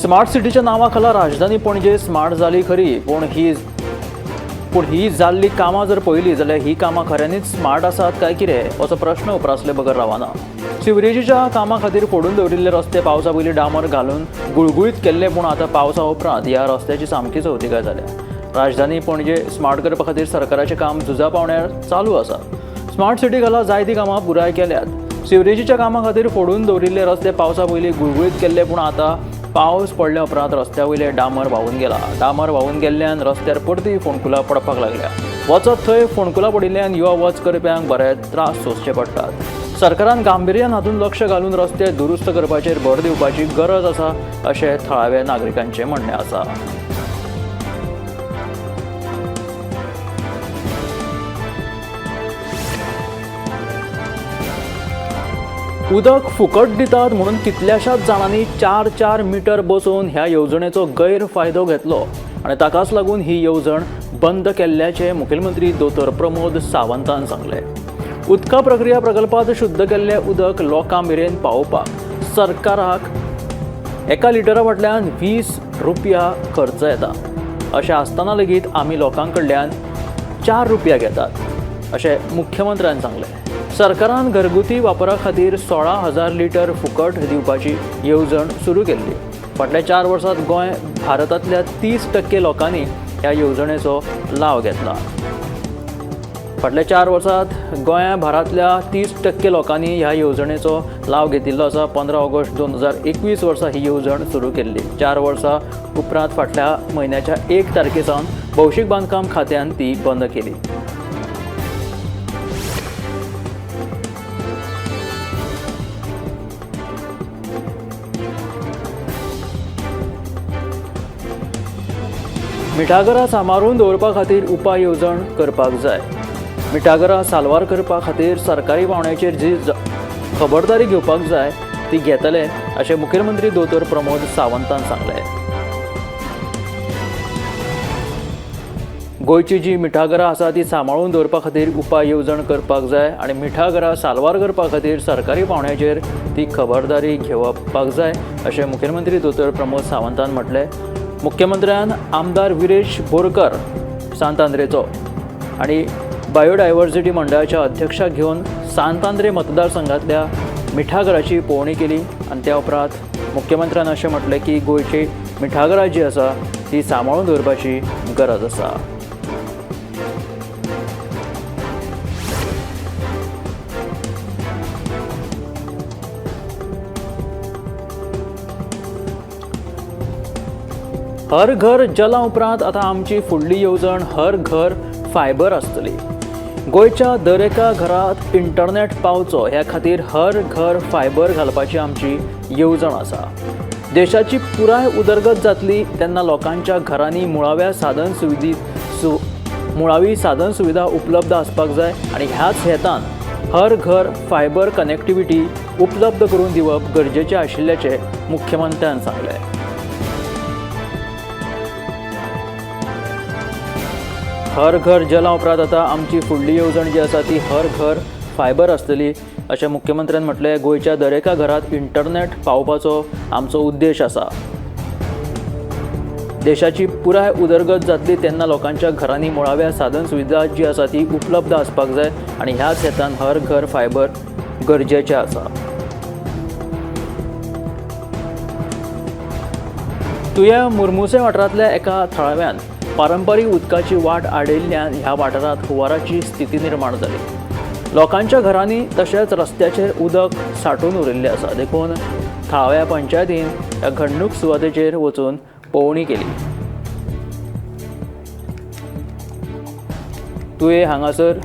Smart सिटीच्या नांवा खाला राजधानी पणजे स्मार्ट जाली खरी, पूण ही जाल्ली कामां जर पळयली जाल्यार ही कामां खऱ्यांनीच स्मार्ट आसात काय कितें असो प्रश्न उप्रासले बगर रावना। सिवरेजीच्या कामां खातीर फोडून दवरिल्ले रस्ते पावसा पयलीं डांबर घालून गुळगुळीत केल्ले, पूण आतां पावसा उपरांत ह्या रस्त्याची सामकी चवतिकाय जाल्या। राजधानी पणजे स्मार्ट करपा खातीर सरकाराचें काम झुजा पावण्यार चालू आसा। स्मार्ट सिटी खाला जायतीं कामां पुराय केल्यात। सिवरेजीच्या कामां खातीर फोडून दवरिल्ले रस्ते पावसा पयलीं गुळगुळीत केल्ले, पूण आतां पावस पडल्या उपरांत रस्त्या वयले डांबर व्हांवून गेला। डांबर व्हांवून गेल्ल्यान रस्त्यार परती फोंडकुलां पडपाक लागल्या। वचत थंय फोंडकुलां पडिल्ल्यान यो वच करप्यांक बरेच त्रास सोंसचे पडटात। सरकारान गांभिर्यान हातूंत लक्ष घालून रस्ते दुरुस्त करपाचेर भर दिवपाची गरज आसा अशें थळाव्या नागरिकांचें म्हणणें आसा। उदक फुकट दितात म्हणून कितल्याशाच जाणांनी 4-4 मिटर बसोवन ह्या येवजणेचो गैरफायदो घेतलो आनी ताकाच लागून ही येवजण बंद केल्ल्याचें मुखेलमंत्री दोतोर प्रमोद सावंतान सांगलें। उदका प्रक्रिया प्रकल्पांत शुद्ध केल्लें उदक लोकां मेरेन पावोवपाक सरकाराक एका लिटरा फाटल्यान 20 रुपया खर्च येता, अशें आसतना लेगीत आमी लोकां कडल्यान 4 रुपया घेतात अशें मुख्यमंत्र्यान सांगलें। सरकारान घरगुती वापरा खातीर 16,000 लिटर फुकट दिवपाची येवजण सुरू केल्ली। फाटल्या 4 वर्सांत गोंय भारतांतल्या 30% लोकांनी ह्या येवजणेचो लाव घेतला। फाटल्या 4 वर्सांत गोंय भरांतल्या 30% लोकांनी ह्या येवजणेचो लाव घेतिल्लो आसा। 15 ऑगस्ट 2021 वर्सा ही येवजण सुरू केल्ली। 4 वर्सां उपरांत फाटल्या म्हयन्याच्या 1 तारखे सावन भौशीक बांदकाम खात्यान ती बंद केली। मिठागरां सांबाळून दवरपा खातीर उपाय येवजण करपाक जाय। मिठागरां साल्वार करपा खातीर सरकारी पावंड्याचेर जी खबरदारी घेवपाक जाय ती घेतले अशें मुखेलमंत्री दोतोर प्रमोद सावंतान सांगलें। गोंयची जी मिठागरां आसा ती सांबाळून दवरपा खातीर उपाय येवजण करपाक जाय आनी मिठागरां साल्वार करपा खातीर सरकारी पावंड्याचेर ती खबरदारी घेवपाक जाय अशें मुखेलमंत्री दोतोर प्रमोद सावंतान म्हटलें। मुख्यमंत्र्यान आमदार विरेश बोरकर सांत आंद्रेचो आनी बायोडायव्हर्सिटी मंडळाच्या अध्यक्षाक घेवन सांत आंद्रे मतदारसंघातल्या मिठागराची पळोवणी केली आनी त्या उपरांत मुख्यमंत्र्यान अशें म्हटलें की गोंयची मिठागरां जी आसा ती सांबाळून दवरपाची गरज आसा। हर घर जला उपरांत आतां आमची फुडली येवजण हर घर फायबर आसतली। गोंयच्या दरेका घरांत इंटरनेट पावचो ह्या खातीर हर घर फायबर घालपाची आमची येवजण आसा। देशाची पुराय उदरगत जातली तेन्ना लोकांच्या घरांनी मुळावी साधन सुविधा उपलब्ध आसपाक जाय आनी ह्याच हेतान हर घर फायबर कनेक्टिविटी उपलब्ध करून दिवप गरजेचें आशिल्ल्याचें मुख्यमंत्र्यान सांगलें। हर घर जला उपरांत आतां आमची फुडली येवजण जी आसा ती हर घर फायबर आसतली अशें मुख्यमंत्र्यान म्हटलें। गोंयच्या दरेका घरांत इंटरनेट पावपाचो आमचो उद्देश आसा। देशाची पुराय उदरगत जातली तेन्ना लोकांच्या घरांनी मुळाव्या साधन सुविधा जी आसा ती उपलब्ध आसपाक जाय आनी ह्याच हेतान हर घर फायबर गरजेचें आसा। तुया मुरमुसे वाठारांतल्या एका थळाव्यान पारंपारीक उदकाची वाट आडयल्ल्यान ह्या वाठारांत हुंवाराची स्थिती निर्माण जाली। लोकांच्या घरांनी तशेंच रस्त्याचेर उदक सांठून उरिल्लें आसा, देखून थळाव्या पंचायतीन ह्या घडणूक सुवातेचेर वचून पळोवणी केली। तुयें हांगासर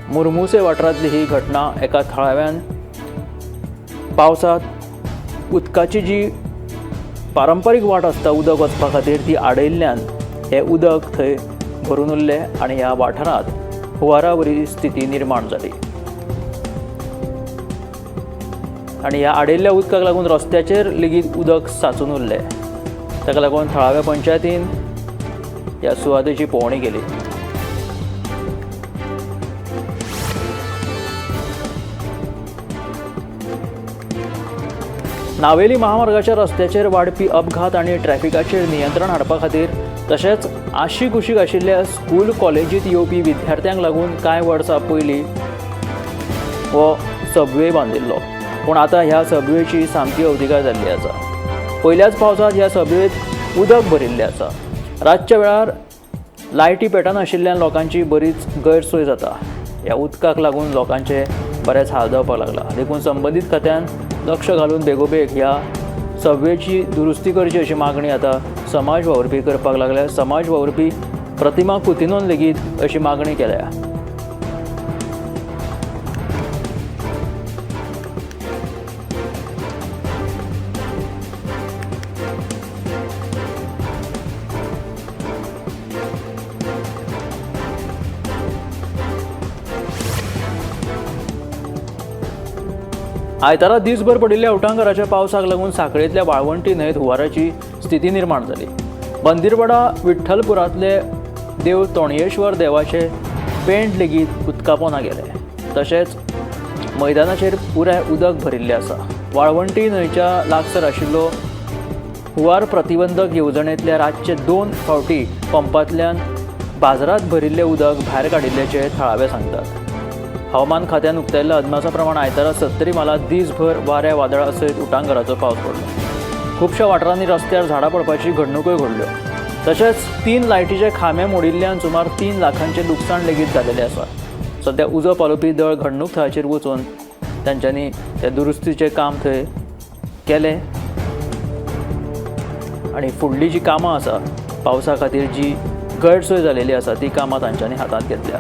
मुरमुसे वाठारांतली ही घटना एका थळाव्यान पावसांत उदकाची जी पारंपारीक वाट आसता उदक वचपा खातीर ती आडयल्ल्यान हें उदक थंय भरून उरलें आनी ह्या वाठारांत हुंवारा वरी स्थिती निर्माण जाली आनी ह्या आडयल्ल्या उदकाक लागून रस्त्याचेर लेगीत उदक सांचून उरलें। ताका लागून थळाव्या पंचायतीन ह्या सुवातेची पळोवणी केली। नावेली महामार्गाच्या रस्त्याचेर वाडपी अपघात आनी ट्रॅफिकाचेर नियंत्रण हाडपा खातीर तशेंच आशिकुशीक आशिल्ल्या स्कूल कॉलेजीत येवपी विद्यार्थ्यांक लागून कांय वर्सां पयलीं हो सबवे बांदिल्लो, पूण आतां ह्या सबवेची सामकी अवतिकाय जाल्ली आसा. पयल्याच पावसांत ह्या सबवेत उदक भरिल्लें आसा. रातच्या वेळार लायटी पेटनाशिल्ल्यान लोकांची बरीच गैरसोय जाता. ह्या उदकाक लागून लोकांचे बरेच हाल जावपाक लागला. देखून संबंदीत खात्यान लक्ष घालून बेगोबेग ह्या सबवेची दुरुस्ती करची अशी मागणी आतां समाज वावुरपी करपाक लागल्या. समाज वावुरपी प्रतिमा कुतिनोन लेगीत अशी मागणी केल्या. आयतारा दिसभर पडिल्ल्या उटांगाराच्या पावसाक लागून सांखळेंतल्या वाळवंटी न्हंयेत हुंवाराची स्थिती निर्माण जाली. बंदिरवाडा विठ्ठलपुरांतले देव तोणयेश्वर देवाचे पेंट लेगीत उदकापोना गेले. तशेंच मैदानाचेर पुराय उदक भरिल्लें आसा. वाळवंटी न्हंयच्या लागसर आशिल्लो हुंवार प्रतिबंधक येवजणेंतल्या रातचे 2 फावटी पंपांतल्यान बाजारांत भरिल्लें उदक भायर काडिल्ल्याचें थळावे सांगतात. हवामान खात्यान उक्तायल्ल्या अदमासा प्रमाण आयतारा सत्तरी म्हालांत दीसभर वाऱ्या वादळा सयत उटांगाराचो पावस पडलो. खुबश्या वाठारांनी रस्त्यार झाडां पडपाची घडणुकोय घडल्यो. तशेंच 3 लायटीचे खांबे मोडिल्ल्यान सुमार 3 लाखांचें लुकसाण लेगीत जालेलें आसा. सद्या उजो पालोवपी दळ घडणूक थळाचेर वचून तांच्यांनी त्या दुरुस्तीचें काम थंय केलें आनी फुडली जी कामां आसा पावसा खातीर जी गैरसोय जालेली आसा ती कामां तांच्यांनी हातांत घेतल्या.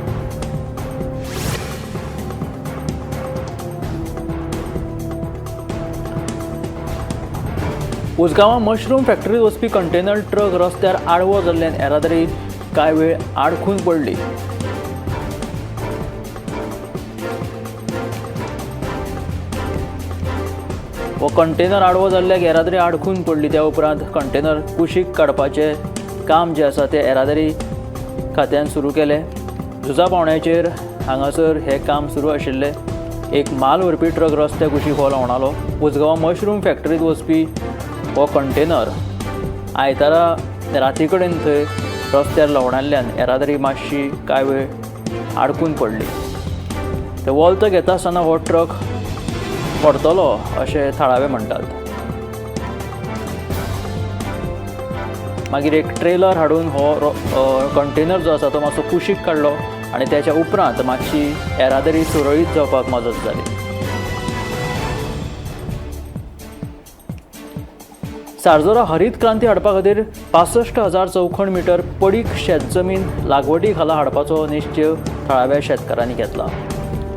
उसगांवां मशरूम फॅक्टरीत वचपी कंटेनर ट्रक रस्त्यार आडवो जाल्ल्यान येरादारी कांय वेळ आडखून पडली. हो कंटेनर आडवो जाल्ल्याक येरादारी आडखून पडली. त्या उपरांत कंटेनर कुशीक काडपाचें काम जें आसा तें येरादारी खात्यान सुरू केलें. झुजा पावण्याचेर हांगासर हें काम सुरू आशिल्लें. एक माल व्हरपी ट्रक रस्त्या कुशीक हो लवणालो. उसगांवां मशरूम फॅक्टरीत वचपी हो कंटेनर आयतारा राती कडेन थंय रस्त्यार लवणाल्ल्यान येरादारी मातशी कांय वेळ आडकून पडली. ते वॉल्त घेता आसतना हो ट्रक पडतलो अशें थळावे म्हणटात. मागीर एक ट्रेलर हाडून हो कंटेनर जो आसा तो मातसो कुशीक काडलो आनी त्याच्या उपरांत मातशी येरादारी सुरळीत जावपाक मदत जाली. सारजोरा हरीत क्रांती हाडपा खातीर 65,000 चौखण मिटर पडीक शेत जमीन लागवडी खाला हाडपाचो निश्चय थळाव्या शेतकारांनी घेतला.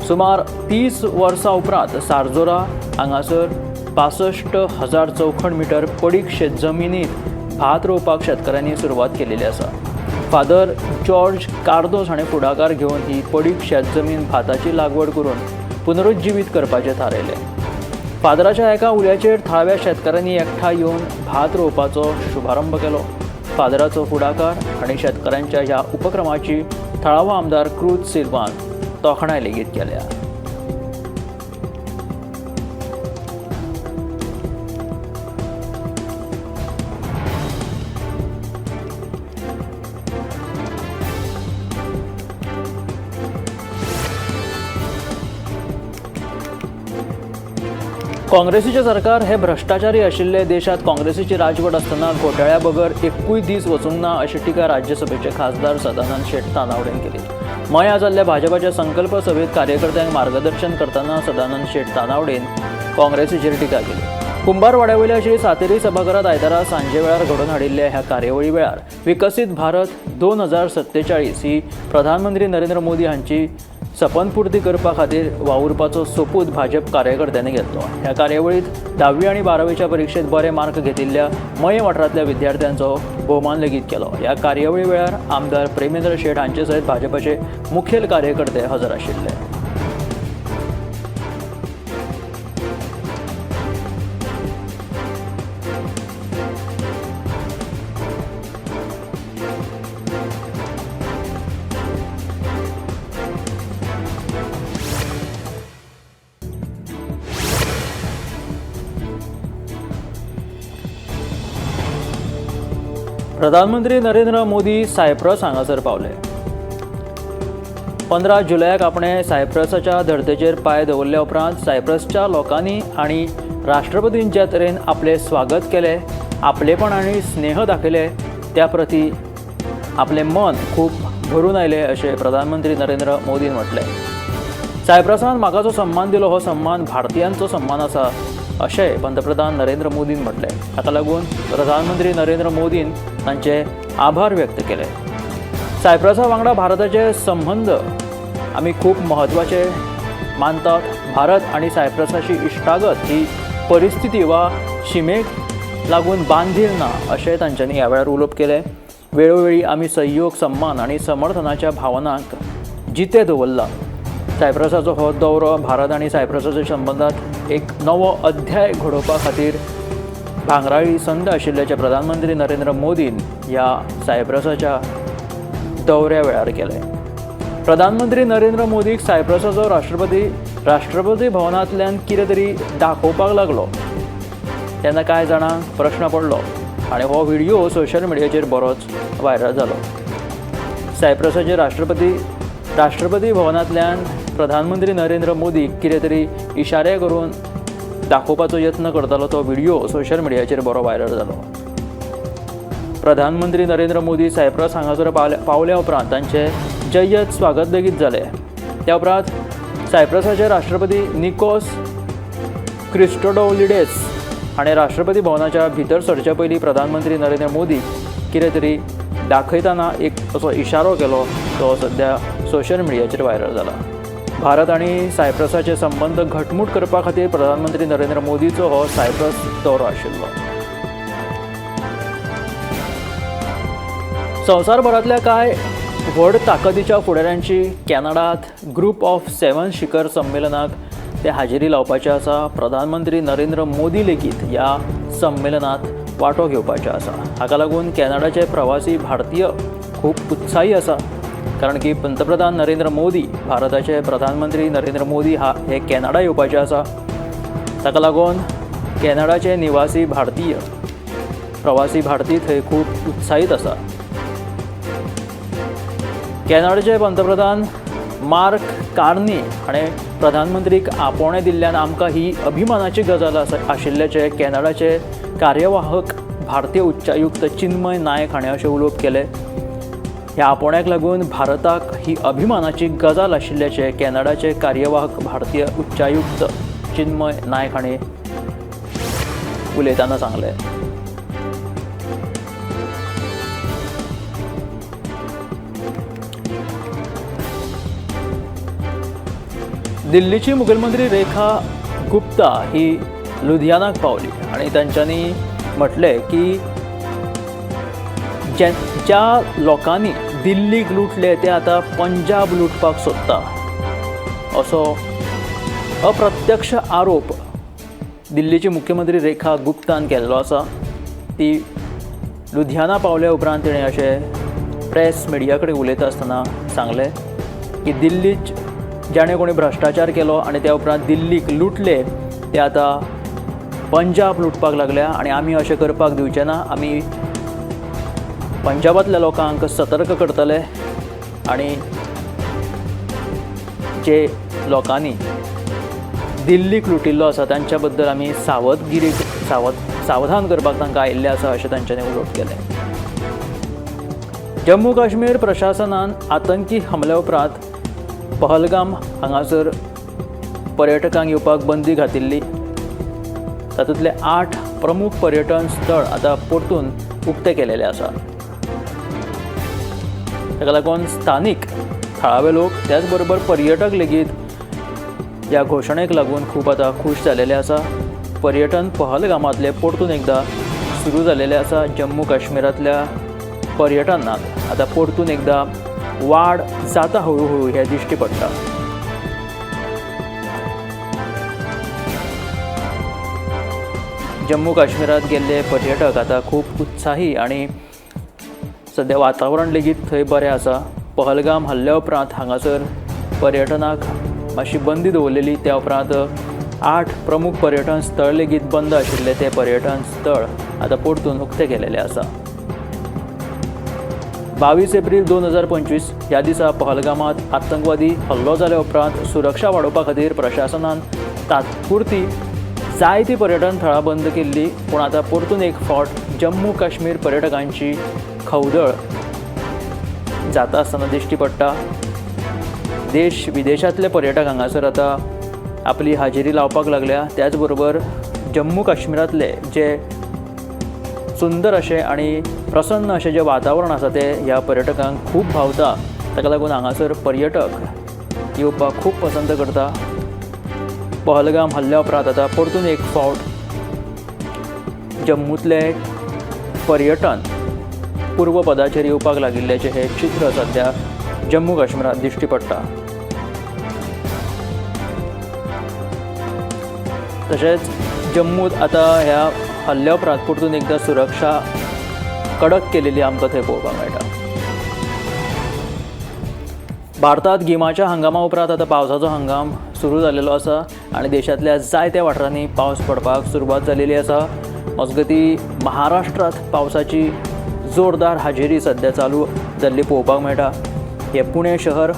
सुमार 30 वर्सां उपरांत सारजोरा हांगासर 65,000 चौखण मिटर पडीक शेत जमिनीत भात रोवपाक शेतकारांनी सुरवात केलेली आसा. फादर जॉर्ज कार्दोज हाणें फुडाकार घेवन ही पडीक शेत जमीन भाताची लागवड करून पुनरुज्जीवीत करपाचें थारायलें. फादराच्या एका उल्याचेर थळाव्या शेतकारांनी एकठांय येवन भात रोवपाचो शुभारंभ केलो. फादराचो फुडाकार आनी शेतकारांच्या ह्या उपक्रमाची थळावो आमदार क्रूज सिल्वान तोखणाय लेगीत केल्या. काँग्रेसीचें सरकार हे भ्रश्टाचारी आशिल्ले. देशांत काँग्रेसीची राजवट आसतना घोटाळ्या बगर एकूय दीस वचूंक ना अशी टिका राज्यसभेचे खासदार सदानंद शेट तानावडेन केली. मयां जाल्ल्या भाजपाच्या संकल्प सभेत कार्यकर्त्यांक मार्गदर्शन करतना सदानंद शेट तानावडेन काँग्रेसीचेर टिका केली. कुंभारवाड्या वयल्या श्री सातेरी सभाघरांत आयतारा सांजे वेळार घडोवन हाडिल्ल्या ह्या कार्यावळी वेळार विकसीत भारत 2047 ही प्रधानमंत्री नरेंद्र मोदी हांची सपनपूर्ती करपा खातीर वावुरपाचो सोपूत भाजप कार्यकर्त्यांनी घेतलो. ह्या कार्यावळीत 10वी आनी 12वीच्या परिक्षेत बरे मार्क घेतिल्ल्या मये वाठारांतल्या विद्यार्थ्यांचो भोवमान लेगीत केलो. ह्या कार्यावळी वेळार आमदार प्रेमेंद्र शेट हांचे सयत भाजपाचे मुखेल कार्यकर्ते हजर आशिल्ले. प्रधानमंत्री नरेंद्र मोदी सायप्रस हांगासर पावले. 15 जुलयाक आपणे सायप्रसाच्या धर्तेचेर पांय दवरल्या उपरांत सायप्रसच्या लोकांनी आनी राष्ट्रपतीन ज्या तरेन आपले स्वागत केले, आपलेपण आनी स्नेह दाखयले, त्या प्रती आपलें मन खूब भरून आयलें अशें प्रधानमंत्री नरेंद्र मोदीन म्हटलें. सायप्रसान म्हाका जो सन्मान दिलो हो सन्मान भारतीयांचो सन्मान आसा अशें पंतप्रधान नरेंद्र मोदीन म्हटलें. हाका लागून प्रधानमंत्री नरेंद्र मोदीन तांचे आभार व्यक्त केले. सायप्रसा वांगडा भारताचे संबंद आमी खूब म्हत्वाचे मानतात. भारत आनी सायप्रसाची इश्टागत ही परिस्थिती वा शिमेक लागून बांधील ना अशें तांच्यांनी ह्या वेळार उलोवप केलें. वेळोवेळी आमी सहयोग, सन्मान आनी समर्थनाच्या भावनांक जिते दवरला. सायप्रसाचो हो दौरो भारत आनी सायप्रसाच्या संबंदांत एक नवो अध्याय घडोवपा खातीर भांगराळी संद आशिल्ल्याचें प्रधानमंत्री नरेंद्र मोदीन ह्या सायप्रसाच्या दौऱ्या वेळार केलें. प्रधानमंत्री नरेंद्र मोदीक सायप्रसाचो राष्ट्रपती भवनांतल्यान कितें तरी दाखोवपाक लागलो तेन्ना कांय जाणांक प्रश्न पडलो आनी हो व्हिडिओ सोशल मिडियाचेर बरोच व्हायरल जालो. सायप्रसाचे राष्ट्रपती भवनांतल्यान प्रधानमंत्री नरेंद्र मोदीक कितें तरी इशारे करून दाखोवपाचो यत्न करतालो तो व्हिडिओ सोशल मिडियाचेर बरो व्हायरल जालो. प्रधानमंत्री नरेंद्र मोदी सायप्रस हांगासर पावल्या उपरांत तांचें जय्यत स्वागत लेगीत जालें. त्या उपरांत सायप्रसाचे राष्ट्रपती निकोस क्रिस्टोडौलिडेस हाणें राष्ट्रपती भवनाच्या भितर सरचे पयलीं प्रधानमंत्री नरेंद्र मोदी कितें तरी दाखयतना एक असो इशारो केलो तो सद्या सोशल मिडियाचेर व्हायरल जाला. भारत आनी सायप्रसाचे संबंद घटमूट करपा खातीर प्रधानमंत्री नरेंद्र मोदीचो हो सायप्रस दौरो आशिल्लो. संवसारभरांतल्या कांय व्हड ताकदीच्या फुडाऱ्यांची कॅनडांत ग्रुप ऑफ 7 शिखर संमेलनाक ते हाजेरी लावपाचे आसा. प्रधानमंत्री नरेंद्र मोदी लेगीत ह्या संमेलनांत वांटो घेवपाचे आसा. हाका लागून कॅनडाचे प्रवासी भारतीय खूब उत्साही आसा, कारण की पंतप्रधान नरेंद्र मोदी, भारताचे प्रधानमंत्री नरेंद्र मोदी हे कॅनडा येवपाचे आसा. ताका लागून कॅनडाचे निवासी भारतीय, प्रवासी भारतीय थंय खूब उत्साहीत आसा. कॅनडाचे पंतप्रधान मार्क कार्नी हाणें प्रधानमंत्रीक आपोवणें दिल्ल्यान आमकां ही अभिमानाची गजाल आशिल्ल्याचें कॅनडाचे कार्यवाहक भारतीय उच्चायुक्त चिन्मय नायक हाणें अशें उलोवप केलें. ह्या आपोवण्याक लागून भारताक ही अभिमानाची गजाल आशिल्ल्याचें कॅनडाचे कार्यवाहक भारतीय उच्चायुक्त चिन्मय नायक हाणें उलयतना सांगलें. दिल्लीची मुखेलमंत्री रेखा गुप्ता ही लुधियानाक पावली आनी तांच्यांनी म्हटलें की ज्या लोकांनी दिल्लीक लुटले ते आतां पंजाब लुटपाक सोदता असो अप्रत्यक्ष आरोप दिल्लीची मुख्यमंत्री रेखा गुप्तान केल्लो आसा. ती लुधियाना पावल्या उपरांत तिणें अशें प्रेस मिडिया कडेन उलयता आसतना सांगलें की दिल्लीच जाणें कोणी भ्रश्टाचार केलो आनी त्या उपरांत दिल्लीक लुटले ते आतां पंजाब लुटपाक लागल्या आनी आमी अशें करपाक दिवचे ना. आमी पंजाबांतल्या लोकांक सतर्क करतले आनी जे लोकांनी दिल्लीक लुटिल्लो आसा तांच्या बद्दल आमी सावधान करपाक तांकां आयिल्लें आसा अशें तांच्यांनी उलोवप केलें. जम्मू काश्मीर प्रशासनान आतंकी हमल्या उपरांत पहलगाम हांगासर पर्यटकांक येवपाक बंदी घातिल्ली. तातूंतले 8 प्रमुख पर्यटन स्थळ आतां परतून उक्ते केलेले आसा. ताका लागून स्थानीक थळावे लोक त्याच बरोबर पर्यटक लेगीत ह्या घोशणेक लागून खूब आतां खूश जालेले आसा. पर्यटन पहलगामांतले परतून एकदां सुरू जालेले आसा. जम्मू काश्मीरांतल्या पर्यटनांत आतां परतून एकदां वाड जाता हळू हळू हें दिश्टी पडटा. जम्मू काश्मीरांत गेल्ले पर्यटक आतां खूब उत्साही आनी सद्या वातावरण लेगीत थंय बरें आसा. पहलगाम हल्ल्या उपरांत हांगासर पर्यटनाक मातशी बंदी दवरलेली. त्या उपरांत 8 प्रमुख पर्यटन स्थळ लेगीत बंद आशिल्ले ते पर्यटन स्थळ आतां परतून उक्तें केलेलें आसा. 22 एप्रील 2025 ह्या दिसा पहलगामात आतंकवादी हल्लो जाल्या उपरांत सुरक्षा वाडोवपा खातीर प्रशासनान तात्पुरती जायती पर्यटन थळां बंद केल्ली, पूण आतां परतून एक फावट जम्मू काश्मीर पर्यटकांची खवदळ जाता आसतना दिश्टी पडटा। देश विदेशांतले पर्यटक हांगासर आतां आपली हाजेरी लावपाक लागल्या। त्याचबरोबर जम्मू काश्मीरांतले जे सुंदर अशें आनी प्रसन्न अशें जें वातावरण आसा तें ह्या पर्यटकांक खूब भावता। ताका लागून हांगासर पर्यटक येवपाक खूब पसंत करता। पहलगाम हल्ल्या उपरांत आतां परतून एक फावट जम्मूतले पर्यटन पूर्वपदाचेर येवपाक लागिल्ल्याचें हें चित्र सद्या जम्मू काश्मीरांत दिश्टी पडटा। तशेंच जम्मूत आतां ह्या हल्ल्या उपरांत परतून एकदां सुरक्षा कडक केलेली आमकां थंय पळोवपाक मेळटा। भारतांत गिमाच्या हंगामा उपरांत आतां पावसाचो हंगाम सुरू जाल्लो आसा आनी देशांतल्या जायत्या वाठारांनी पावस पडपाक सुरवात जाल्ली आसा। मजगतीं महाराष्ट्रांत पावसाची जोरदार हाजेरी सद्या चालू जाल्ली पळोवपाक मेळटा। हें पुणे शहर,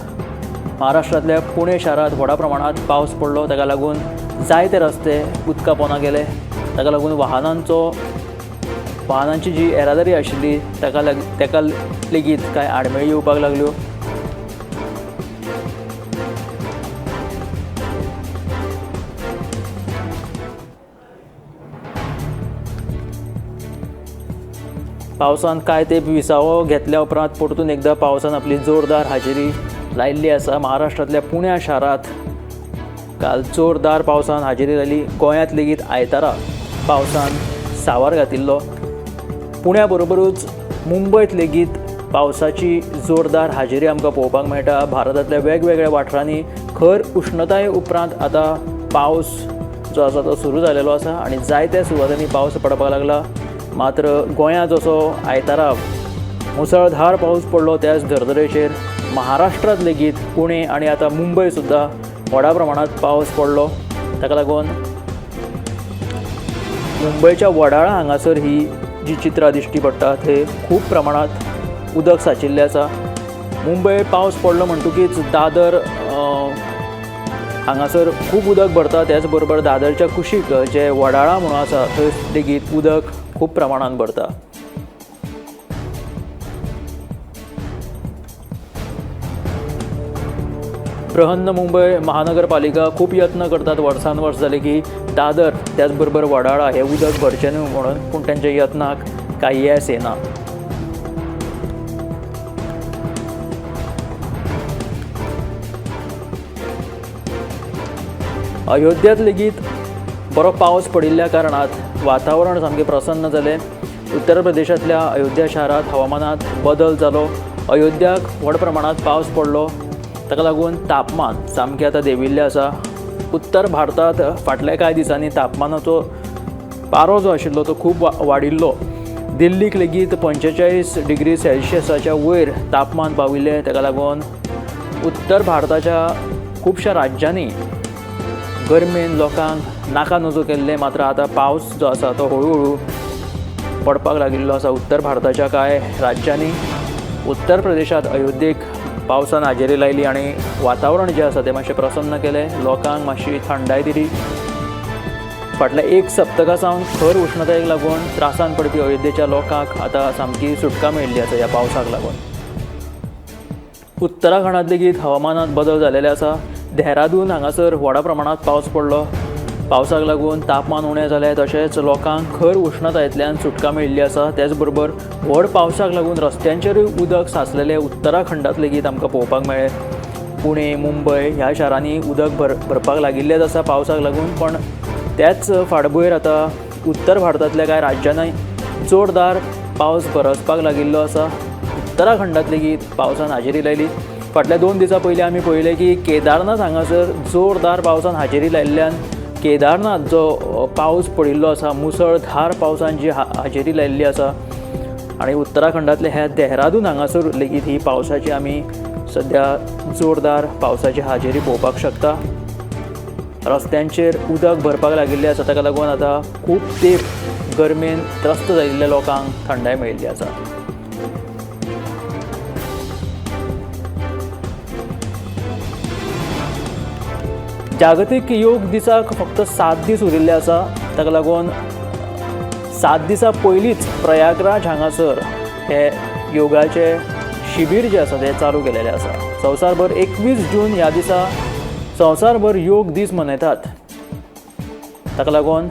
महाराष्ट्रांतल्या पुणे शारांत व्हडा प्रमाणांत पावस पडलो, ताका लागून जायते रस्ते उदका पोंदा गेले। ताका लागून वाहनांची जी येरादारी आशिल्ली ताका लेगीत कांय आडमेळी येवपाक लागल्यो। पावसान कांय तेंप विसावो घेतल्या उपरांत परतून एकदां पावसान आपली जोरदार हाजेरी लायिल्ली आसा। महाराष्ट्रांतल्या पुण्या शारांत काल जोरदार पावसान हाजेरी लायली। गोंयांत लेगीत आयतारा पावसान सावार घातिल्लो। पुण्या बरोबरूच मुंबयत लेगीत पावसाची जोरदार हाजेरी आमकां पळोवपाक मेळटा। भारतांतल्या वेगवेगळ्या वाठारांनी खर उश्णताये उपरांत आतां पावस जो आसा तो सुरू जालेलो आसा आनी जायत्या सुवातांनी पावस पडपाक लागला। मात्र गोंयांत जसो आयतारा मुसळधार पावस पडलो त्याच धर्तरेचेर महाराष्ट्रांत लेगीत पुणे आनी आतां मुंबय सुद्दां व्हडा प्रमाणांत पावस पडलो। ताका लागून मुंबयच्या वडाळा हांगासर ही जी चित्रां दिश्टी पडटा थंय खूब प्रमाणांत उदक सांचिल्लें आसा। मुंबय पावस पडलो म्हणटकीच दादर हांगासर खूब उदक भरता, त्याच बरोबर दादरच्या कुशीक जे वडाळा म्हणून आसा थंय लेगीत उदक खूब प्रमाणांत भरता। बृहन्न मुंबय महानगरपालिका खूब यत्न करतात वर्सान वर्स जाले की दादर त्याच बरोबर वडाळा हे उदक भरचें न्हू म्हणून, पूण तेंच्या यत्नाक कांय येस येना। अयोध्यांत लेगीत बरो पावस पडिल्ल्या कारणान वातावरण सामकें प्रसन्न जालें। उत्तर प्रदेशांतल्या अयोध्या शारांत हवामानांत बदल जालो। अयोध्याक व्हड प्रमाणांत पावस पडलो, ताका लागून तापमान सामकें आतां देंविल्लें आसा। उत्तर भारतांत फाटल्या कांय दिसांनी तापमानाचो पारो जो आशिल्लो तो खूब वाडिल्लो। दिल्लीक लेगीत 45 डिग्री सेल्सियसाच्या वयर तापमान पाविल्लें। ताका लागून उत्तर भारताच्या खुबश्या राज्यांनी गरमेन लोकांक नाका नजो केल्लें। मात्र आतां पावस जो आसा तो हळू हळू पडपाक लागिल्लो आसा उत्तर भारताच्या कांय राज्यांनी। उत्तर प्रदेशांत अयोध्येक पावसान हाजेरी लायली आनी वातावरण जें आसा तें मातशें प्रसन्न केलें, लोकांक मातशी थंडाय दिली। फाटल्या एक सप्तका सावन खर उश्णतायेक लागून त्रासान पडपी अयोध्येच्या लोकांक आतां सामकी सुटका मेळिल्ली आसा ह्या पावसाक लागून। उत्तराखंडांत लेगीत हवामानांत बदल जालेले आसा। देहरादून हांगासर व्हडा प्रमाणांत पावस पडलो। पावसाक लागून तापमान उणें जालें, तशेंच लोकांक खर उश्णतायेंतल्यान सुटका मेळिल्ली आसा। त्याच बरोबर व्हड पावसाक लागून रस्त्यांचेरूय उदक सांचलेलें उत्तराखंडांत लेगीत आमकां पळोवपाक मेळ्ळें। पुणे, मुंबय ह्या शारांनी उदक भरपाक लागिल्लेंच आसा पावसाक लागून, पण त्याच फाटभुंयेर आतां उत्तर भारतांतल्या कांय राज्यांनी जोरदार पावस बरसपाक लागिल्लो आसा। उत्तराखंडांत लेगीत पावसान हाजेरी लायली। फाटल्या 2 दिसां पयलीं आमी पळयलें की केदारनाथ हांगासर जोरदार पावसान हाजेरी लायिल्ल्यान केदारनाथ जो पावस पडिल्लो आसा, मुसळधार पावसान जी हाजेरी लायिल्ली आसा आनी उत्तराखंडांतले ह्या देहरादून हांगासर लेगीत ही पावसाची आमी सद्या जोरदार पावसाची हाजेरी पळोवपाक शकता। रस्त्यांचेर उदक भरपाक लागिल्लें आसा, ताका लागून आतां खूब तेंप गरमेन त्रस्त जाल्ल्या लोकांक थंडाय मेळिल्ली आसा। जागतीक योग दिसाक फक्त 7 दीस उरिल्ले आसा. ताका लागून 7 दिसां पयलींच प्रयागराज हांगासर हे योगाचे शिबीर जे आसा ते चालू केलेले आसा. संवसारभर 21 जून ह्या दिसा संवसारभर योग दीस मनयतात. ताका लागून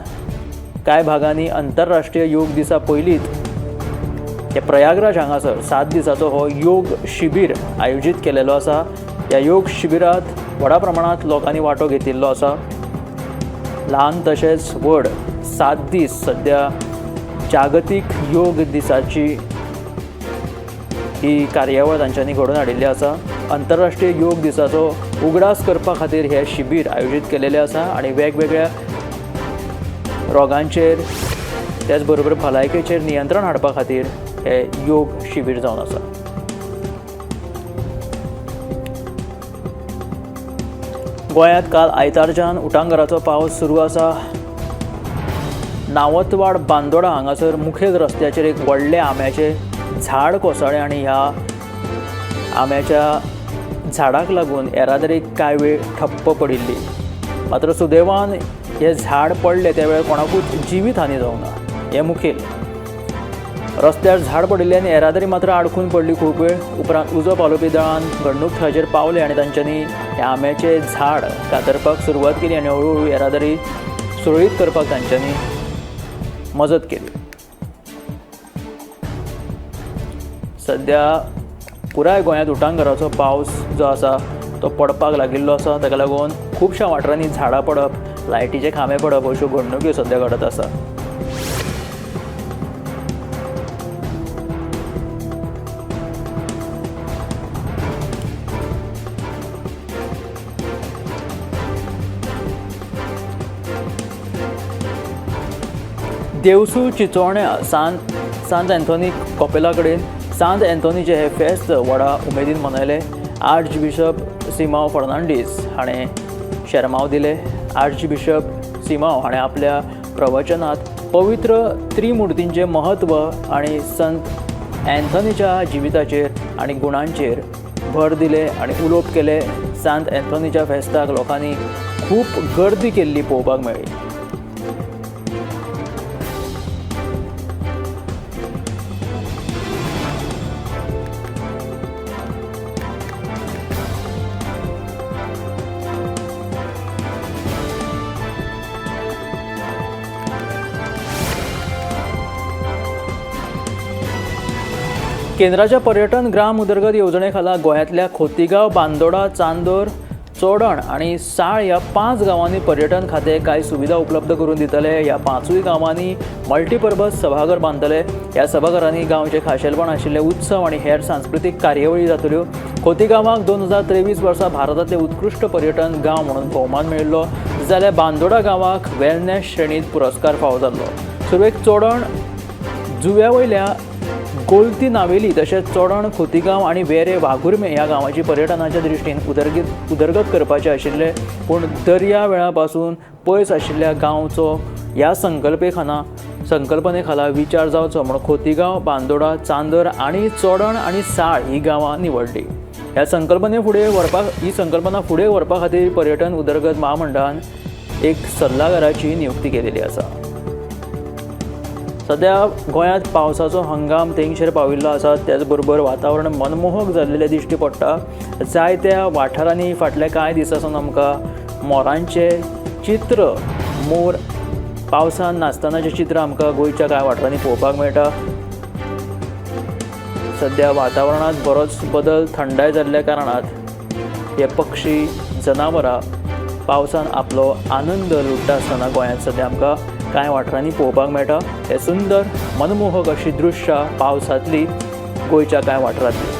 कांय भागांनी आंतरराष्ट्रीय योग दिसा पयलींच हे प्रयागराज हांगासर 7 दिसाचो हो योग शिबीर आयोजीत केलेलो आसा. ह्या योग शिबिरांत व्हडा प्रमाणांत लोकांनी वांटो घेतिल्लो आसा. ल्हान तशेंच व्हड 7 दीस सद्या जागतीक योग दिसाची ही कार्यावळ तांच्यांनी घडोवन हाडिल्ली आसा. आंतरराष्ट्रीय योग दिसाचो उगडास करपा खातीर हे शिबीर आयोजीत केलेलें आसा आनी वेगवेगळ्या रोगांचेर त्याच बरोबर भलायकेचेर नियंत्रण हाडपा खातीर हे योग शिबीर जावन आसा. गोंयांत काल आयतारच्यान उटांगराचो पावस सुरू आसा. नावतवाड बांदोडा हांगासर मुखेल रस्त्याचेर एक व्हडलें आंब्याचें झाड कोसळ्ळें आनी ह्या आंब्याच्या झाडाक लागून येरादारीक कांय वेळ ठप्प पडिल्ली. मात्र सुदैवान हें झाड पडलें त्या वेळार कोणाकूच जिवीत हानी जावंक ना. हें मुखेल रस्त्यार झाड पडिल्ल्यान येरादारी मात्र आडखून पडली खूब वेळ. उपरांत उजो पालोवपी दळान घडणूक थळाचेर पावले आनी तांच्यांनी ह्या आंब्याचें झाड कातरपाक सुरवात केली आनी हळू हळू येरादारी सुरळीत करपाक तांच्यांनी मजत केली. सद्या पुराय गोंयांत उटांगराचो पावस जो आसा तो पडपाक लागिल्लो आसा. ताका लागून खुबश्या वाठारांनी झाडां पडप, लायटीचे खांबे पडप अश्यो घडणुक्यो सद्या घडत आसा. देवसू चिचोण्या सांत अँथोनी कॉपेला कडेन सांत अँथोनीचें हें फेस्त व्हडा उमेदीन मनयलें. आर्च बिशप सिमांव फर्नांडीस हाणें शेरमांव दिलें. आर्च बिशप सिमांव हाणें आपल्या प्रवचनांत पवित्र त्रिमुर्तींचें म्हत्व आनी संत अँथोनीच्या जिविताचेर आनी गुणांचेर भर दिले आनी उलोवप केलें. सांत अँथोनीच्या फेस्ताक लोकांनी खूब गर्दी केल्ली पळोवपाक मेळ्ळी. केंद्राच्या पर्यटन ग्राम उदरगत येवजणे खाला गोंयांतल्या खोतीगांव, बांदोडा, चांदोर, चोडण आनी साळ ह्या 5 गांवांनी पर्यटन खातें कांय सुविधा उपलब्ध करून दितले. ह्या 5 गांवांनी मल्टीपर्पज सभाघर बांदतले. ह्या सभाघरांनी गांवचे खाशेलपण आशिल्ले उत्सव आनी हेर सांस्कृतीक कार्यावळी जातल्यो. खोतीगांवाक 2023 वर्सा भारतांतले उत्कृश्ट पर्यटन गांव म्हणून भोवमान मेळिल्लो, जाल्यार बांदोडा गांवाक वेलनेस श्रेणींत पुरस्कार फावो जाल्लो. सुरवेक चोडण जुव्या वयल्या गोलती नावेली तशेंच चोडण, खोतीगांव आनी वेरे वाघुर्मे ह्या गांवाची पर्यटनाच्या दृश्टीन उदरगत करपाचे आशिल्ले, पूण दर्या वेळा पासून पयस आशिल्ल्या गांवचो ह्या संकल्पने खाला विचार जावचो म्हूण खोतीगांव, बांदोडा, चांदर आनी चोडण आनी साळ ही गांवां निवडली. ह्या संकल्पने फुडें व्हरपाक ही संकल्पना फुडें व्हरपा खातीर पर्यटन उदरगत महामंडळान एक सल्लागाराची नियुक्ती केलेली आसा. सद्या गोंयांत पावसाचो हंगाम तेंगशेर पाविल्लो आसा. त्याच बरोबर वातावरण मनमोहक जाल्लें दिश्टी पडटा. जायत्या वाठारांनी फाटल्या कांय दिसां सावन आमकां मोरांचें चित्र, मोर पावसान नाचतनाचें चित्र आमकां गोंयच्या कांय वाठारांनी पळोवपाक मेळटा. सद्या वातावरणांत बरोच बदल, थंडाय जाल्ल्या कारणान हे पक्षी, जनावरां पावसान आपलो आनंद लुट्टा आसतना गोंयांत सद्या आमकां कांय वाठारांनी पळोवपाक मेळटा. हे सुंदर मनमोहक अशी दृश्यां पावसांतली गोंयच्या कांय वाठारांतली.